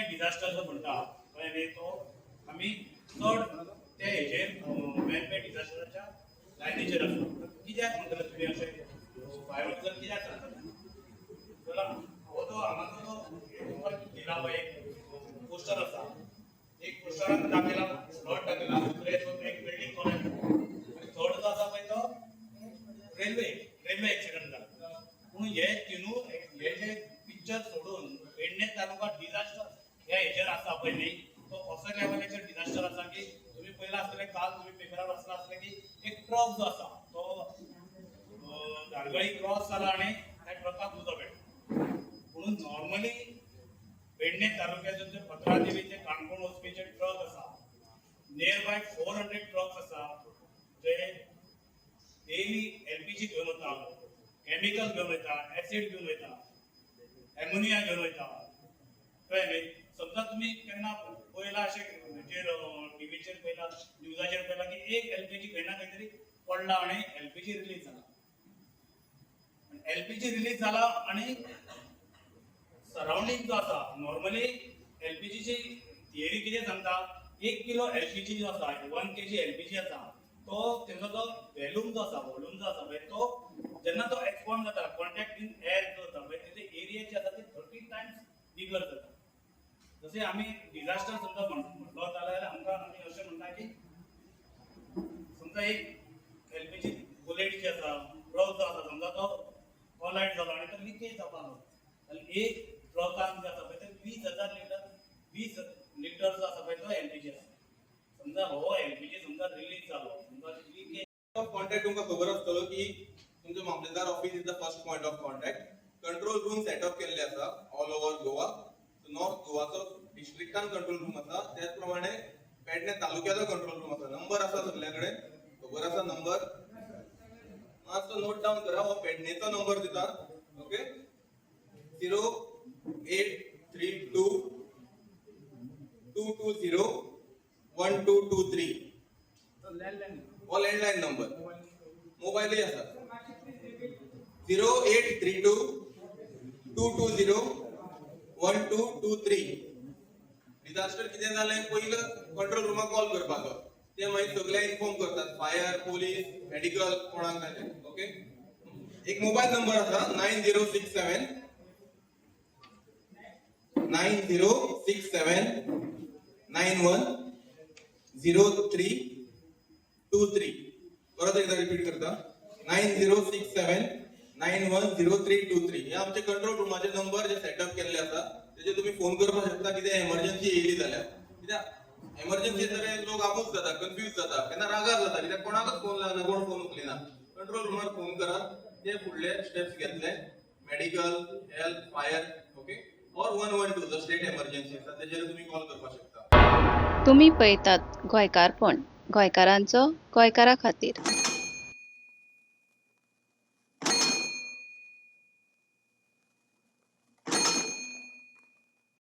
Man-made disaster जो म्हणटा, कळ्ळें न्ही, तो आमी चड ते हेजेर मॅनमेड डिझास्टराच्या लायनीचेर आसा. कित्याक म्हणटले तुमी अशें? फायर ऑफिसर कित्याक सांगता? जाल्यार हो जो हांगाचो जो तुमकां दिला पळय, एक पोस्टर आसा. एक पोस्टरान दाखयला फ्लड दाखयला, दुसरे एक बिल्डींग कोलॅप्स आनी थर्ड जो आसा पळय तो रेल्वे एक्सिडंट जाला. पूण हे तिनू हे जे पिक्चर सोडून पेडणे तालुका डिझास्टर ह्या हेजेर आसा पळय न्ही, तो असो लेवलाचेर डिझास्टर आसा की तुमी पयला आसतलें, काल तुमी पेपरार वाचला आसतलें की एक ट्रक जो आसा तो धारगळी क्रॉस जाला आनी त्या ट्रकाक उजो पेटलो. म्हणून नॉर्मली पेडणे तालुक्याचे जे पत्रादेवीचे काणकोण वचपी जे ट्रक आसा, नियर बाय 400 ट्रक्स आसा जे डेली एलपीजी घेवन वता, केमिकल घेवन वयता, एसिड घेवन वयता, एमोनिया घेवन वयता, कळ्ळें न्ही? समजा तुमी केन्ना पळयला अशें हेजेर, टिवीचेर पळयला, न्यूजाचेर पळयला की एक एलपीजी खंय ना खंय तरी पडला आनी एलपीजी रिलीज जाला. एलपीजी रिलीज जाला आनी सरावंडींग जो आसा, नॉर्मली एलपीजीची थियरी कितें सांगता, 1 किलो एलपीजी जो आसा, 1 केजी एलपीजी आसा, तो तेजो जो व्हॉल्यूम जो आसा, वॉल्यूम जो आसा पळय, तो जेन्ना तो एक्सपांड जाता, कॉन्टॅक्ट इन एअर जो जाता पळय, तेजे एरिया जी आसा ती 30 टायम्स बिगर जाता. जशें आमी डिझास्टर समजा म्हटलो जाल्यार आमकां आमी अशें म्हणटा की समजा एक एलपीजी बुलेट जी आसा, ट्रक जो आसा, समजा तो कोलायड जालो आनी तो लिकेज जावपाक लागलो जाल्यार एक ट्रकान जे आसा पळय ते 20,000 लिटर, 20 लिटर जो आसा पळय तो एलपीजी आसा. समजा हो एलपीजी समजा रिलीज जालो, समजा लिकेज ऑफ कॉन्टॅक्ट तुमकां खबर आसतलो की तुमचो मामलेदार office is the first point of contact. Control room setup केल्ले आसा ऑल ओव्हर गोवा. नॉर्थ गोवाचो डिस्ट्रिक्टान कंट्रोल रूम आसा, त्याच प्रमाणे पेडणे तालुक्याचो कंट्रोल रूम आसा. नंबर आसा सगल्या कडेन, खबर आसा नंबर. मातसो नोट डावन करा. हो पेडणेचो नंबर दिता, okay? 08322201223. हो लँडलायन नंबर, मोबायलूय आसा. 08322201223. डिझास्टर कितें जालें, पयलीं कंट्रोल रुमाक कॉल करपाचो. ते मागीर सगळे इन्फॉर्म करतात, फायर, पोलीस, मेडिकल, कोणाक जाय ते. ओके, एक मोबायल नंबर आसा 9067, 9067910323. परत एकदा रिपीट करता, 9067910323. हे आमचे कंट्रोल रुमाचे नंबर जे सेटअप केल्ले आसा, तेजे तुमी फोन करपाक शकता कितें एमर्जन्सी येयली जाल्यार. कित्याक एमर्जन्सी जाल्यार लोक आबूज जाता, कन्फ्यूज जाता, केन्ना रागार जाता, कित्याक कोणाकच फोन लागना, कोण फोन उखलिना. कंट्रोल रुमार फोन करा, ते फुडले स्टेप्स घेतले, medical, health, fire, okay, or 112 जो स्टेट एमर्जन्सी आसा तेजेर तुमी कॉल करपाक शकता. तुमी पळयतात गोंयकारपण, गोंयकारांचो गोंयकारा खातीर.